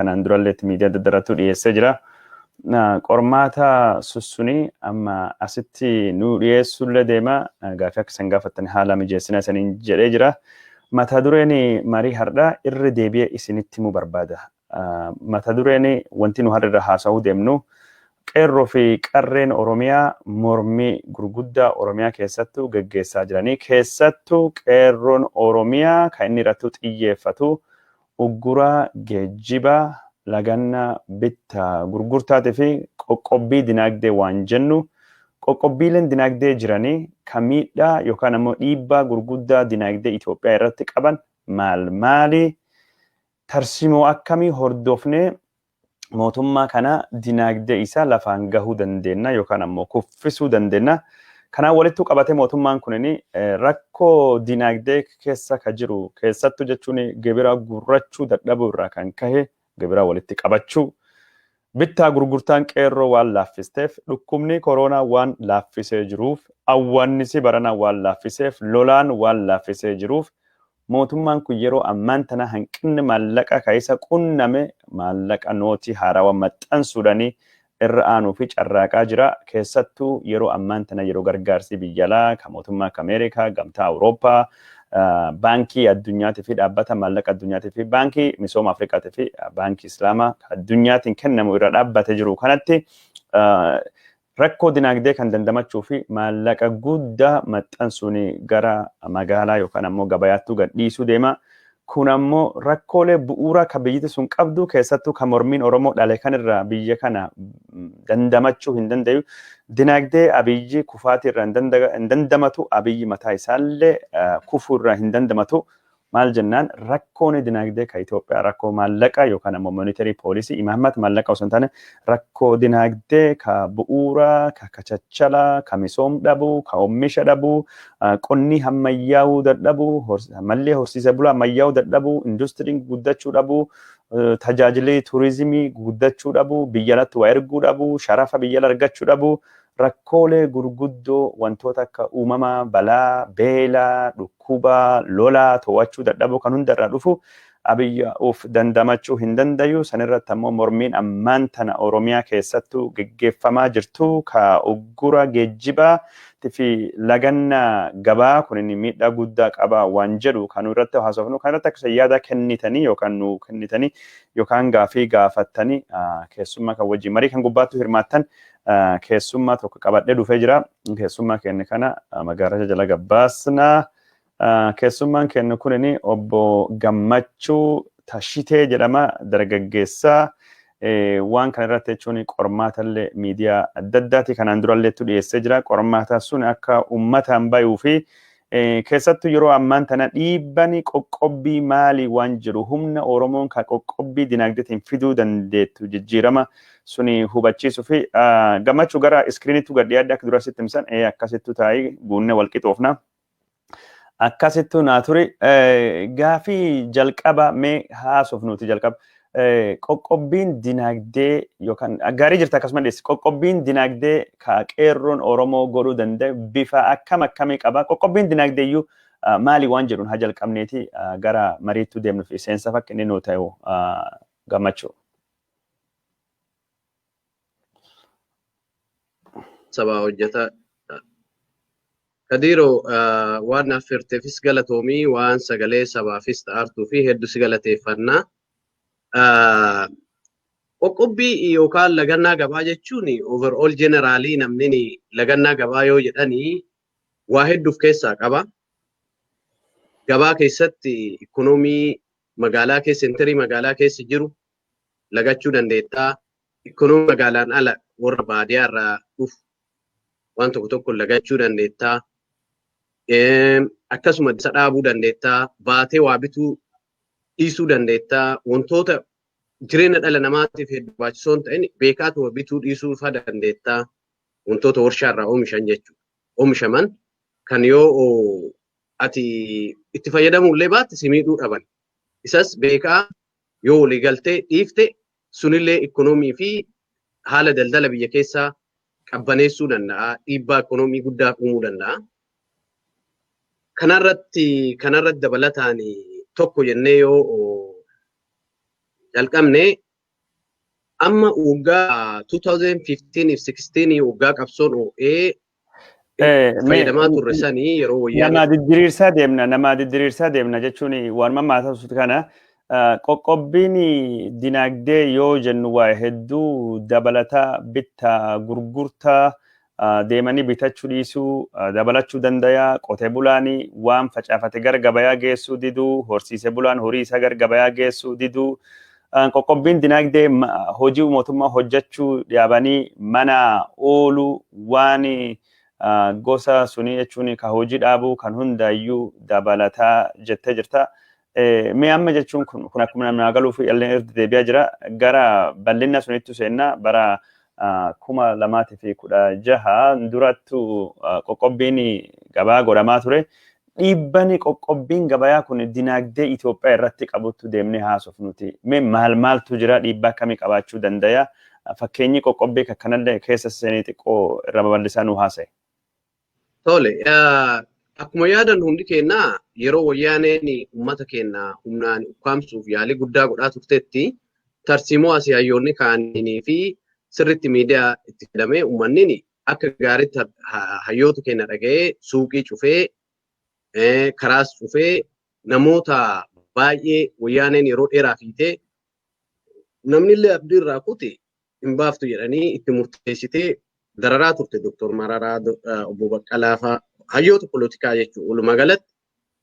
Kanaan durallee miidiyaa adda addaarratti dhiyeessee jira. Qormaata sussunii amma asitti nu dhiyeessuullee deema. Gaafii akka isin gaafattan haala mijeessina isiniin jedhee jira. Mata dureen marii har'aa irra deebi'ee isinitti himuu barbaada. Mata dureen wanti nu har'a irra haasa'uu deemnu qeerroo fi qarreen Oromiyaa mormii gurguddaa Oromiyaa keessattuu geggeessaa jiranii, keessattuu qeerroon Oromiyaa kan inni irratti xiyyeeffatu uggura geejjibaa, lagannaa bittaa gurgurtaatii fi qoqqobbii dinagdee waan jennu, qoqqobbiileen dinagdee jiranii kan miidhaa yookaan ammoo dhiibbaa gurguddaa dinagdee Itoophiyaa irratti qaban maal maali? Tarsimoo akkamii hordofnee mootummaa kana dinagdee isaa lafaan gahuu dandeenya yookaan ammoo kuffisuu dandeenya? Kanaan walitti qabatee mootummaan kunin rakkoo dinagdee keessa ka jiru, keessattuu jechuun gibira gurrachuu dadhabuu irraa kan kahe gibira walitti qabachuu, bittaa gurgurtaan qeerroo waan laaffisteef, dhukkubni koronaa waan laaffisee jiruuf, awwaannisi baranaa waan laaffiseef, lolaan waan laaffisee jiruuf, mootummaan kun yeroo ammaan tana hanqinni maallaqa ka isa qunname maallaqa nootii haarawaa maxxansuudhaanii irra aanuu fi carraaqaa jira. Keessattuu yeroo ammaan tana yeroo gargaarsi biyya alaa kan mootummaa akka Ameerikaa, Gamtaa Awurooppaa, Baankii Addunyaatii fi Dhaabbata Maallaqa Addunyaatii fi Baankii Misooma Afrikaatii fi Baankii Islaamaa addunyaatiin kennamu irra dhaabbatee jiru kanatti rakkoo dinagdee kan dandamachuu fi maallaqa guddaa maxxansuun gara magaalaa yookaan ammoo gabayaattuu gadhiisuu deema. Kun ammoo rakkoolee bu'uuraa kan biyyatti sun qabdu, keessattuu kan mormiin Oromoo dhale kanirraa biyya kana dandamachuu hin danda'u. Dinagdee Abiyyi kufaatii irraa hin dandamatu. Abiyyi mataa isaallee kufuu irraa hin dandamatu. Maal jennaan, rakkoon dinagdee kan Itoophiyaa rakkoo maallaqaa yookaan ammoo monetary policy, imaammata maallaqaa osoo hin taane, rakkoo dinagdee ka bu'uuraa, ka kachachalaa, ka misoom dhabuu, ka oomisha dhabuu, qonni ammayyaa'uu dadhabuu, mallee horsiise bulaa ammayyaa'uu dadhabuu, industiriin guddachuu dhabuu, tajaajilli turizimii guddachuu dhabuu, biyya alatti waa erguu dhabuu, sharafa biyya ala argachuu dhabuu, rakkoolee gurguddoo wantoota akka uumamaa, balaa, beelaa, dhukkuba, lolaa to'achuu dadhabuu kan hundarraa dhufu Abiyyi of dandamachuu hin dandayu. Sanirratti ammoo mormiin ammaan tana Oromiyaa keessattuu geggeeffamaa jirtu ka uggura geejjibaa fi laganna gabaa kun inni miidhaa guddaa qaba waan jedhu kan irratti haasofnu. Kan irratti akka yaada kennitanii yookaan nu kennitanii yookaan gaafii gaafattanii keessummaa kan wajjin marii kan gubbaattu hirmaattan keessummaa tokko qabadhee dhufee jira. Keessummaa keenya kana magaalaa jala gabbaasna. Keessummaan keenya kunini obbo Gammachuu Tashitee jedhama, dargaggeessaa. Waan kana irratti jechuun qormaatallee miidiyaa adda addaati kanaan duralleettu dhiyeessee jira. Qormaata sun akka uummataan bayuu fi keessattuu yeroo ammaan tana dhiibban qoqqobbii maalii waan jiru, humna Oromoon kan qoqqobbii dinagdeetiin fiduu dandeettu jijjiirama suni hubachiisuu fi Gammachuu gara iskiriinitti gad dhiyaadde akka dura sitti himsan akkasittu taa'ii guunnee wal qixoofna. Akkasittuu naa turi. Gaafii jalqaba mee haasofnuuti jalqaba. Qoqqobbiin dinagdee yookaan gaarii jirta akkasuma dhiyeessi. Qoqqobbiin dinagdee ka qeerroon Oromoo godhuu danda'e bifa akkam akkamii qaba? Qoqqobbiin dinagdee iyyuu maali waan jedhuun haa jalqabneeti gara mariittuu deemnu fi seensa fakki inni nuu ta'u, Gammachuu. Sabaa hojjeta. Kadiiroo, waan naaf firteefis galatoomii, waan sagalee sabaafis ta'artuu fi hedduu si galateeffannaa. Qoqqobbii yookaan lagannaa gabaa jechuun overall generally namni lagannaa gabaa yoo jedhanii waa hedduuf keessaa qaba. Gabaa keessatti ikoonoomii magaalaa keessa, sentarii magaalaa keessa jiru lagachuu dandeettaa. Ikoonoomii magaalaan ala warra baadiyyaa irraa dhufu waan tokko tokko lagachuu dandeettaa. Akkasuma isa dhaabuu dandeettaa. Baatee waa bituu dhiisuu dandeettaa. Wantoota jireenya dhala namaatiif hedduu barbaachisoo hin ta'in beekaatuma bituu dhiisuu faa dandeettaa. Wantoota warshaa irraa oomishan jechuudha. Oomishaman kan yoo ati itti fayyadamuu illee baatte si miidhuu dhaban. Isas beekaa yoo walii galtee dhiifte sunillee ikoonoomii fi haala daldala biyya keessaa qabbaneessuu danda'a. Dhiibbaa ikoonoomii guddaa uumuu danda'a. Kanarratti dabalataan tokko jennee yoo jalqabne Amma waggaa 2015 fi 16 waggaa qabsoon oo'ee fayyadamaa turre sanii yeroo wayyaa. Nama didiriirsaa deemna, nama didiriirsaa deemna jechuun waan mammaa kana qoqqobbiin dinagdee yoo jennu waa hedduu dabalataa, bittaa gurgurtaa deemanii bitachuu dhiisuu dabalachuu danda'a. Qotee bulaan waan facaafate gara gabayaa geessuu diduu, horsiise bulaan horii isaa gara gabayaa geessuu diduu, qoqqobbiin dinagdee hojii mootummaa hojjechuu dhaabanii mana ooluu, waan gosa sunii jechuun ka hojii dhaabuu kan hundaayyuu dabalataa jettee jirta. Mee amma jechuun kun akkuma namaa galuuf illee irra deebi'aa jira. Gara bal'ina sunittu seenna. Bara 2016 durattu qoqqobbiin gabaa godhamaa ture. Dhiibban qoqqobbiin gabayaa kun dinagdee Itoophiyaa irratti qabutti deemnee haasofnuti. Mee maal maaltu jira, dhiibbaa akkamii qabaachuu danda'a? Fakkeenyi qoqqobbii kanallee keessa seenii xiqqoo irra babal'isaa nu haasa'e. Tole, akkuma yaadan hundi keenya yeroo wayyaaneen uummata keenya humnaan ukkaamsuuf yaalii guddaa godhaa turtetti, tarsiimoo asii hayyoonni kaa'anii fi sirriitti miidiyaa itti fayyadamee uummanni akka gaariitti hayyoota keenya dhaga'ee suuqii cufee, karaas cufee, namoota baay'ee wayyaaneen yeroo dheeraa fiitee namni illee abdii irraa kute hin baaftu jedhanii itti murteessitee dararaa turte, Dr. Mararaa, obbo Baqqalaa fa'aa, hayyoota polotikaa jechuudha. Walumaa galatti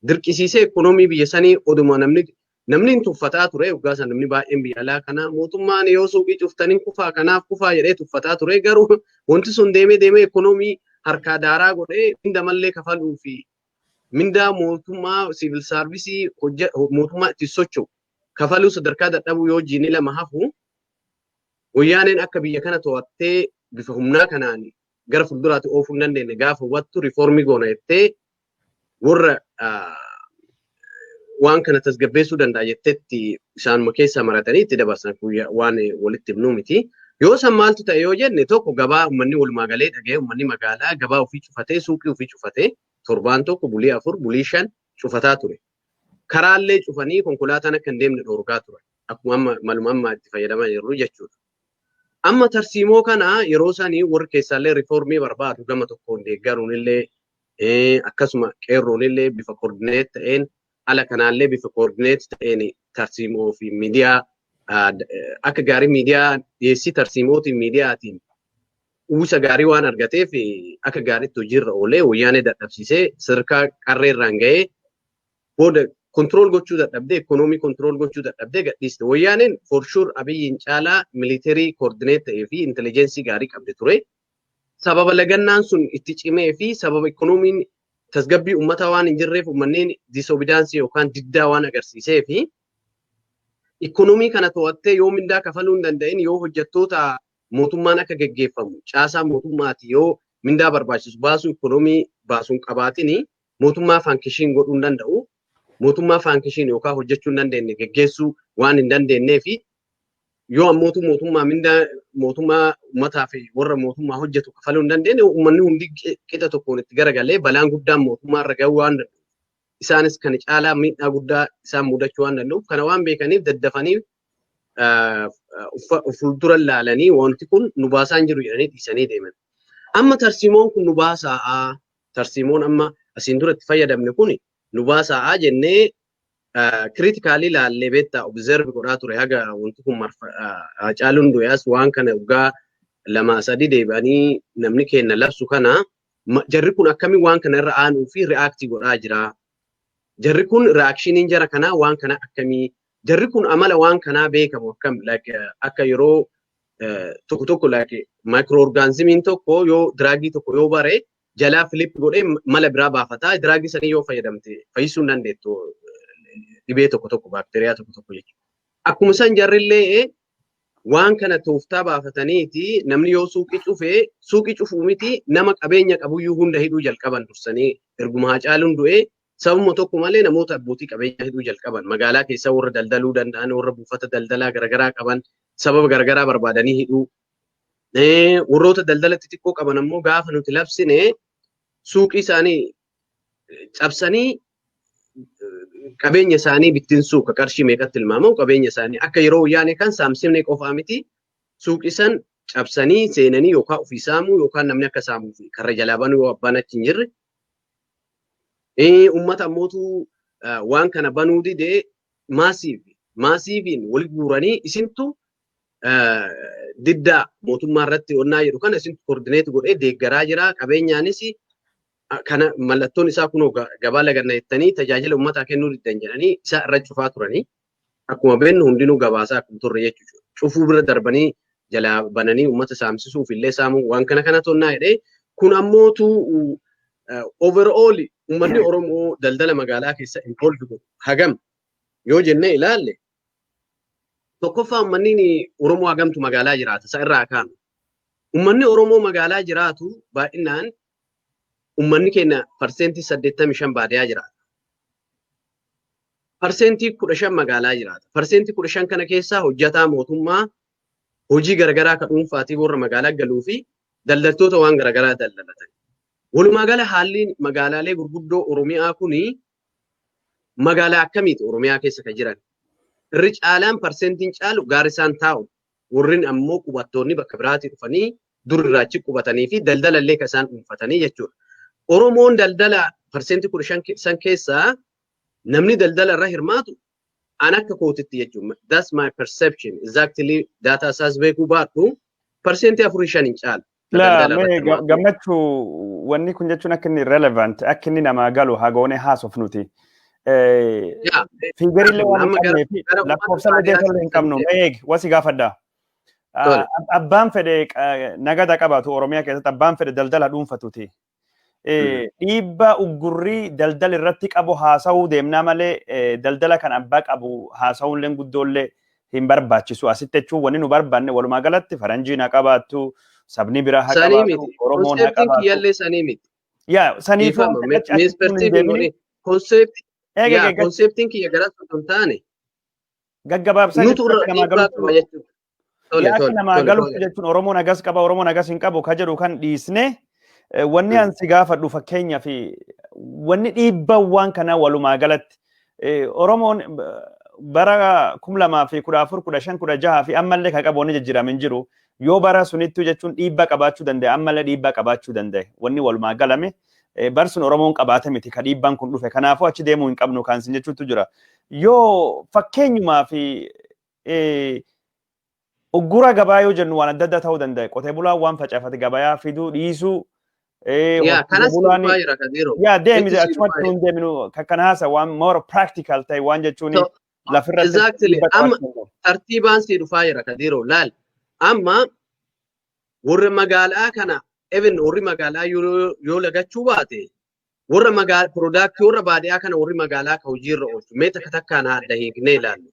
dirqisiisee ekonoomii biyya sanii oduma namni hin tuffataa ture. Waggaa sana namni baay'een biyya alaa kana mootummaan yoo suuqii cuftanii kufaa, kanaaf kufaa jedhee tuffataa ture. Garuu wanti sun deemee deemee ekonoomii harkaa daaraa godhee, minda mallee kafaluu fi mindaa mootummaa civil service mootummaa itti socho'u kafaluu sadarkaa dadhabuu yoo jiini 2 hafu, wayyaaneen akka biyya kana to'attee bifa humnaa kanaan gara fuulduraatti oofuu hin dandeenye gaafa hubattu, riifoormii goona jettee warra waan kana tasgabbeessuu danda'a jettetti isaanuma keessaa maratanii itti dabarsan, waan walitti himnuu miti. Yoo san maaltu ta'e yoo jenne, tokko gabaa uummanni walumaa galee dhaga'ee, uummanni magaalaa gabaa ofii cufatee, suuqii ofii cufatee torbaan tokko, bulii 4, bulii 5 cufataa ture. Karaallee cufanii konkolaataan akka hin deemne dhoorgaa ture. Akkuma amma maluma amma itti fayyadamaa jirru jechuudha. Amma tarsiimoo kana yeroo sanii warri keessaallee riifoormii barbaadu gama tokkoon deeggaruun illee, akkasuma qeerroon illee bifa coordinate ta'een, ala kanaallee bifa coordinate ta'een, tarsiimoo fi miidiyaa akka gaarii miidiyaa dhiyeessii tarsiimootiin miidiyaatiin uwwisa gaarii waan argateef, akka gaariitti hojiirra oolee wayyaanee dadhabsiisee sadarkaa qarreerraan ga'ee booda control gochuu dadhabdee, ekonoomii control gochuu dadhabdee gadhiiste. Wayyaaneen for sure Abiyyiin caalaa military coordinate ta'ee fi intelligence gaarii qabdi ture. Sababa lagannaan sun itti cimee fi sababa ikoonomiin tasgabbii uummataa waan hin jirreef, uummanni disobedience yookaan diddaa waan agarsiisee fi ikoonomii kana to'attee yoo mindaa kafaluu hin danda'in, yoo hojjettoota mootummaan akka geggeeffamu caasaa mootummaati yoo mindaa barbaachisu baasuu ikoonomii baasuun qabaatini, mootummaa function godhuu hin danda'u. Mootummaa function yookaan hojjechuu hin dandeenye geggeessuu waan hin dandeenyee fi yoo ammootu mootummaa mindaa mootummaa uummataa fi warra mootummaa hojjetu kafaluu hin dandeenye, uummanni hundi qixa tokkoon itti garagalee balaan guddaan mootummaa irra gahuu waan danda'uuf, isaanis kan caalaa miidhaa guddaa isaan mudachuu waan danda'uuf, kana waan beekaniif daddafanii fuuldura ilaalanii wanti kun nu baasaa hin jiru jedhanii dhiisanii deeman. Amma tarsiimoon kun nu baasaa, tarsiimoon amma asiin dura itti fayyadamne kun nu baasaa jennee critically ilaallee beektaa observe godhaa ture. Haga wanti kun Hacaaluun du'eas waan kana waggaa 2 3 deebi'anii namni keenya labsu kana, jarri kun akkamiin waan kana irra aanuu fi react godhaa jira. Jarri kun reactioniin jara kanaa waan kana akkamii, jarri kun amala waan kanaa beekamu akkam, akka yeroo tokko tokko like microorganismiin tokko yoo drugii tokko yoo bare jalaa flip godhee mala biraa baafataa, drugii sanii yoo fayyadamte fayyisuu hin dandeettu dhibee tokko tokko, baakteeriyaa tokko tokko jechuudha. Akkuma san jarrillee waan kana tooftaa baafataniiti namni yoo suuqii cufee, suuqii cufuu miti, nama qabeenya qabuyyuu hunda hidhuu jalqaban. Dursanii erguma Hacaaluun du'ee sababuma tokko malee namoota abbootii qabeenyaa hidhuu jalqaban. Magaalaa keessa warra daldaluu danda'an, warra buufata daldalaa garaagaraa qaban sababa garaagaraa barbaadanii hidhuu. Warroota daldala xixiqqoo qaban ammoo gaafa nuti labsine suuqii isaanii cabsanii qabeenya isaanii bittinsuu, ka qarshii meeqatti tilmaamamu qabeenya isaanii akka yeroo wayyaanee kan saamsifne qofaa miti. Suuqii san cabsanii seenanii yookaan ofii saamuu yookaan namni akka saamuuf karra jalaa banuu yoo abbaan achi hin jirre. Uummata ammootu waan kana banuu didee massiveiin wal guuranii isintu diddaa mootummaa irratti onnaa jedhu kana isintu coordinate godhee deeggaraa jira. Qabeenyaanis kana mallattoon isaa kunoo gabaa laganna jettanii tajaajila uummataa kennuu diddan jedhanii isa irra cufaa turanii. Akkuma beeknu hundinuu gabaasaa akkuma turre jechuudha. Cufuu bira darbanii jalaa bananii uummata saamsisuuf illee saamuu waan kana kana tonnaa jedhee, kun ammootu overall uummanni Oromoo daldala magaalaa keessa involve godhu hagam yoo jennee ilaalle, tokkoffaa uummanni Oromoo hagamtu magaalaa jiraata isa irraa kaanu. Uummanni Oromoo magaalaa jiraatu baay'inaan, uummanni keenya 85% baadiyyaa jiraata. 15% magaalaa jiraata. 15% kana keessaa hojjetaa mootummaa, hojii garagaraa kan dhuunfaatii warra magaalaa galuu fi daldaltoota waan garagaraa daldalatan. Walumaa gala haalli magaalaalee gurguddoo Oromiyaa kuni magaalaa akkamiiti Oromiyaa keessa kan jiran? Irri caalaan, parsentiin caalu gaara isaan taa'u. Warreen ammoo qubattoonni bakka biraatii dhufanii dur irraa achi qubatanii fi daldala illee kan isaan dhuunfatanii jechuudha. Oromoon daldala 15% san keessaa namni daldala irra hirmaatu an akka kootitti jechuudha. That's my perception. Exactly data isaas beekuu baadhu, 45% hin caalu. La, mee Gammachuu, wanni kun jechuun akka inni relevant, akka inni namaa galu hagoonee haasofnuti. Figureillee waan hin qabnee fi lakkoofsa illee hin qabnu. Mee eegi, wasi gaafadha. Abbaan fedhe nagada qabaatu, Oromiyaa keessatti abbaan fedhe daldala dhuunfatuti. Dhiibbaa uggurrii daldala irratti qabu haasa'uu deemnaa malee daldala kan abbaa qabu haasa'uullee guddoollee hin barbaachisu. Asitti jechuun wanni nu barbaanne walumaa galatti faranjiin haa qabaattu, sabni biraa haa qabaatu, Oromoon haa qabaatu. Kiyyallee sanii miti. Yaa, saniifuu. Conceptiin kiyya gara sun hin taane. Gaggabaabsanii Nutu irra dhiibbaa qaba jechuudha. Akka namaa galutti jechuun Oromoon agas qaba, Oromoon agas hin qabu ka jedhu kan dhiisne, wanni an si gaafadhu fakkeenyaa fi wanni dhiibbaan waan kanaa walumaa galatti Oromoon bara 2014, 15, 16 fi ammallee kan qabu wanni jijjiirame hin jiru. Yoo bara sunittuu jechuun dhiibbaa qabaachuu danda'e, ammallee dhiibbaa qabaachuu danda'e, wanni walumaa galame bar sun Oromoon qabaate miti ka dhiibbaan kun dhufe. Kanaafuu achi deemuu hin qabnu kan sin jechuutu jira. Yoo fakkeenyumaa fi uggura gabaa yoo jennu waan adda addaa ta'uu danda'a. Qotee bulaan waan facaafate gabayaa fiduu dhiisuu. Yaa, kanas dhufaa jira Kadiroo. Yaa, deemi, achumatti hin deeminu, kan haasa waan more practical ta'e waan jechuun lafirratti. Exactly. Amma tartiibaan si dhufaa jira, Kadiroo, laal. Amma warra magaalaa kana, even warri magaalaa yoo lagachuu baate, warra magaalaa productii warra baadiyyaa kana warri magaalaa ka hojiirra oolchu mee takka takkaan haadha hiiknee ilaallu.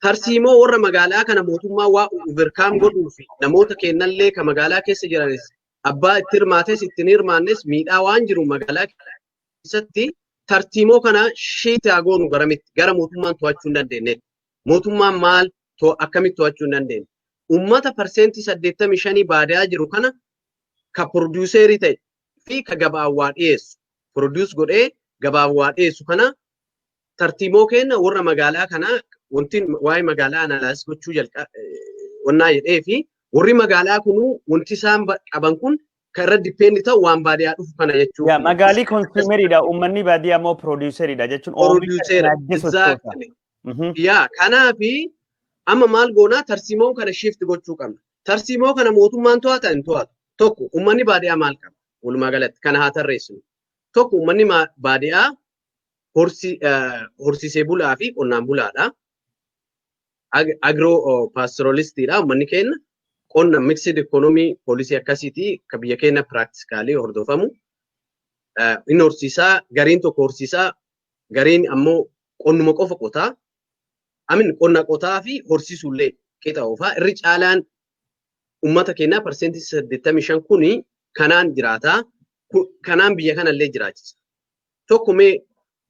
Tarsiimoo warra magaalaa kana mootummaa waa overcome godhuu fi namoota kennallee ka magaalaa keessa jiranis, abbaa itti hirmaates ittiin hirmaannes, miidhaa waan jiru magaalaa keessatti tartiimoo kana shiitaa goonu garamitti gara mootummaan to'achuu hin dandeenyetti. Mootummaan maal akkamitti to'achuu hin dandeenye? Uummata 85% baadiyyaa jiru kana ka producerii ta'e fi ka gabaaf waa dhiyeessu, produce godhee gabaaf waa dhiyeessu kana tartiimoo kenna warra magaalaa kana. Wanti waa'ee magaalaa analyze gochuu jalqa wannaa jedhee fi warri magaalaa kunuu wanti isaan qaban kun kan irra depend ta'u waan baadiyyaa dhufu kana jechuudha. Yaa, magaalii consumeriidha, uummanni baadiyyaa immoo produceriidha jechuun oomisha. Exactly. Yaa, kanaafi amma maal goonaa, tarsiimoo kana shift gochuu qabna. Tarsiimoo kana mootummaan to'ata hin to'atu. Tokko, uummanni baadiyyaa maal qaba? Walumaa galatti kana haa tarreessinu. Tokko, uummanni baadiyyaa horsiisee bulaa fi qonnaan bulaadha. Agro pastoralistiidha uummanni keenya. Qonna mixed economy policy akkasiiti ka biyya keenya practically hordofamu. Inni horsiisaa, gariin tokko horsiisaa, gariin ammoo qonnuma qofa qotaa. Amin qonna qotaa fi horsiisuullee qixa oofaa. Irri caalaan uummata keenyaa 85% kuni kanaan jiraataa. Kanaan biyya kanallee jiraachisa. Tokko, mee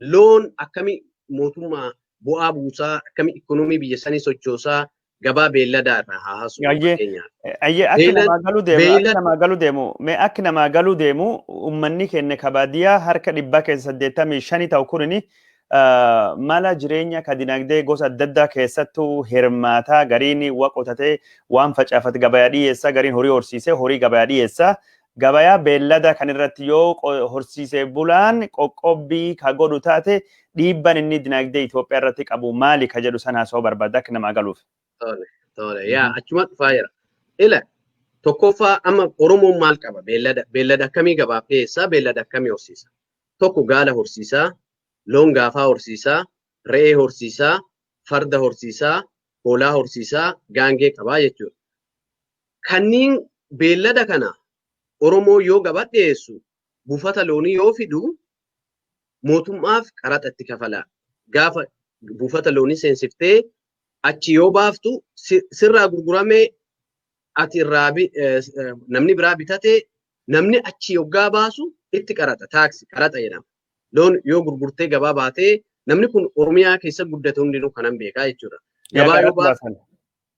loon akkami mootummaa bu'aa buusaa, akkami ikoonoomii biyya sanii sochoosaa, gabaa beelladaa irraa haa haasofnu fakkeenyaaf. Ayyee, akka namaa galuu deemu, akka namaa galuu deemu, mee akka namaa galuu deemu, uummanni keenya ka baadiyyaa harka dhibbaa keessa 85 ta'u kunini Mala jireenya ka dinagdee gosa adda addaa keessattuu hirmaataa, gariin waa qotatee waan facaafate gabayaa dhiyeessa, gariin horii horsiisee horii gabayaa dhiyeessa. Gabayaa beellada kan irratti yoo horsiisee bulaan qoqqobbii ka godhu taate, dhiibban inni dinagdee Itoophiyaa irratti qabu maali ka jedhu sana haasa'uu barbaada akka namaa galuuf. Tole, tole, yaa, achuma dhufaa jira. Ila, tokkoffaa amma Oromoon maal qaba? Beellada akkamii gabaaf dhiyeessaa? Beellada akkamii horsiisa? Tokko gaala horsiisaa, loon gaafaa horsiisaa, re'ee horsiisaa, farda horsiisaa, hoolaa horsiisaa, gaangee qabaa jechuudha. Kanniin beellada kana Oromoo yoo gabaa dhiyeessu, buufata loonii yoo fidu, mootummaaf qaraxa itti kafala. Gaafa buufata loonii seensiftee achi yoo baaftu, sirraa gurguramee ati irraa namni biraa bitate, namni achi yoggaa baasu itti qaraxa, taaksii qaraxa jedhama. Loon yoo gurgurtee gabaa baatee, namni kun Oromiyaa keessa guddate hundinuu kanan beekaa jechuudha. Gabaa yoo baaftu,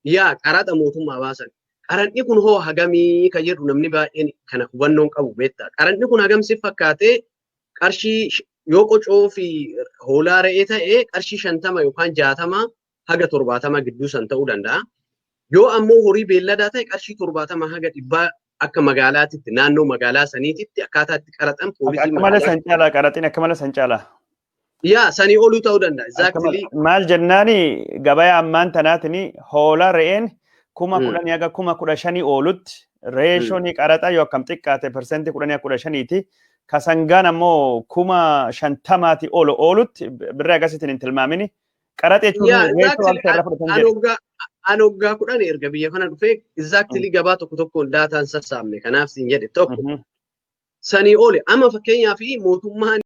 yaa, qaraxa mootummaa baasan. Qaraxni kun hoo hagamii ka jedhu namni baay'een kana hubannoon qabu beektaa. Qaraxni kun hagam si fakkaatee? Qarshii yoo qocoo fi hoolaa re'ee ta'e, qarshii 50 yookaan 60 haga 70 gidduu san ta'uu danda'a. Yoo ammoo horii beelladaa ta'e, qarshii 70 haga 100 akka magaalaatitti, naannoo magaalaa saniititti akkaataa itti qaraxan poolisii. Akka malee san caalaa, qaraxiin akka malee san caalaa. Yaa, sanii oluu ta'uu danda'a. Exactly. Maal jennaani, gabayaa ammaan tanaatiin hoolaa re'een 10,000 haga 15,000 oolutti reeshoon qaraxaa yoo akkam xiqqaate 10% 15ti. Kasangaan ammoo 50,000ti olu oolutti birrii akkasiitiin hin tilmaamini. Qaraxa jechuun reeshoo akka irraa fudhatan jedhu. An waggaa 10 erga biyya kana dhufee exactly gabaa tokko tokkoon daataan sassaabne, kanaaf siin jedhe tokko. Sanii oli amma fakkeenyaa fi mootummaan